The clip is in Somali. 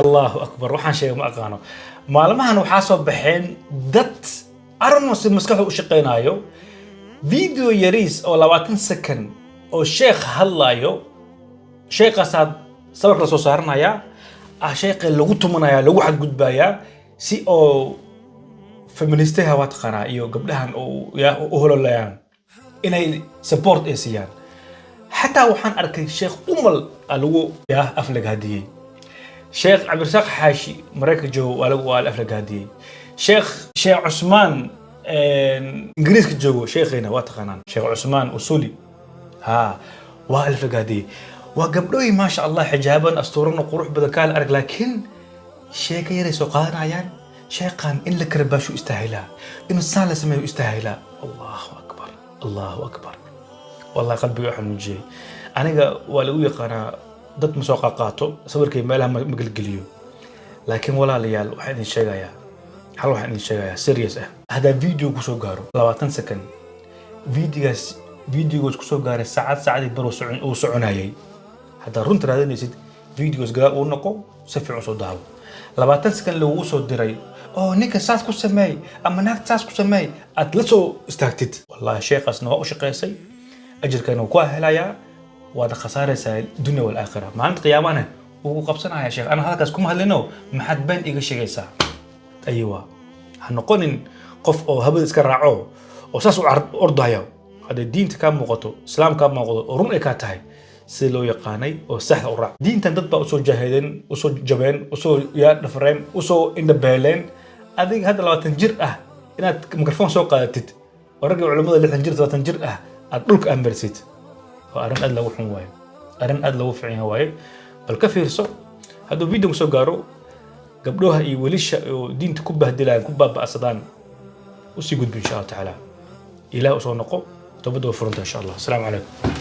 Allahu akbar! Waxaan sheegay ma aqaano. Maalmahan waxaa soo baxeen dad arno si maskaxdu u shaqaynayo, video yariis oo 20 second oo sheekh hadlayo, sheekaasaa sawirka la soo saaranayaa ah, sheekha lagu tumanaya, lagu xadgudbayaa, si oo feministaha, waa taqaanaa, iyo gabdhahan oo ya u hololayaan inay support ay siiyaan. Xataa waxaan arkay Sheekh Umal aa lagu ya aflagaadiyey, Sheekh Cabdirasaaq Xaashi Maraykanka joogo waa la aflagaadiyey, Sheekh Cusmaan Ingiriiska joogo, sheekhayna waa taqaanaan, Sheekh Cusmaan Usuli, ha waa la aflagaadiyey. Waa gabdhooyin, maasha Allah, xijaaban, astuurana, qurux badan, kaala arag, laakiin sheeka yaray soo qaadanayaan: sheekhan in la karbaashu istaahilaa, inuu saan la sameeyo istaahilaa. Allahu akbar, allahu akbar! Wallahi qalbiga xanuujiyey. Aniga waa lagu yaqaanaa dad ma soo qaaqaato sawirkay, meelaha ma gelgeliyo, laakiin walaalayaal, waxaan idin sheegayaa hal, waxaan idin sheegayaa serious ah. Haddaa video kusoo gaaro 20 second, videogaas, videogaas kusoo gaaray saacad, saacadii bar uu soconayay, haddaa runta raadinaysid, videogaas gadaal uu noqo, si fiican usoo daawo. 20 second lagugu soo diray oo ninka saas ku sameey ama naagta saas ku sameey aad la soo istaagtid, wallahi sheekhaasna waa u shaqaysay, ajirkana wuu ku helayaa, waad khasaaraysaa dunya walaakhira. Maalinta qiyaamana wuu ku qabsanaya sheekh: "Ana halkaas kuma hadlino, maxaad been iga sheegaysaa?" Aywa, ha noqonin qof oo habada iska raaco oo saas u ordaya. Hadday diinta kaa muuqato, islaam kaa muuqdo oo run ay kaa tahay, sida loo yaqaanay oo saxda u raac. Diintan dad baa usoo jaahideen, usoo jabeen, usoo yaa dhafreen, usoo indhabeeleen. Adiga hadda 20 jir ah inaad mikrofon soo qaadatid oo raggii culimmada 60 jir, 70 jir ah aad dhulka amarsid, waa arrin aad lagu xun waayo, arrin aad lagu fiican yahay waaye. Bal ka fiirso hadduu video soo gaaro, gabdhaha iyo wiilasha oo diinta ku bahdilayaan, ku baaba'sadaan, usii gudbi insha Allah tacaala. Ilaah usoo noqo, toobadda waa furanta insha Allah. Asalaamu calaykum.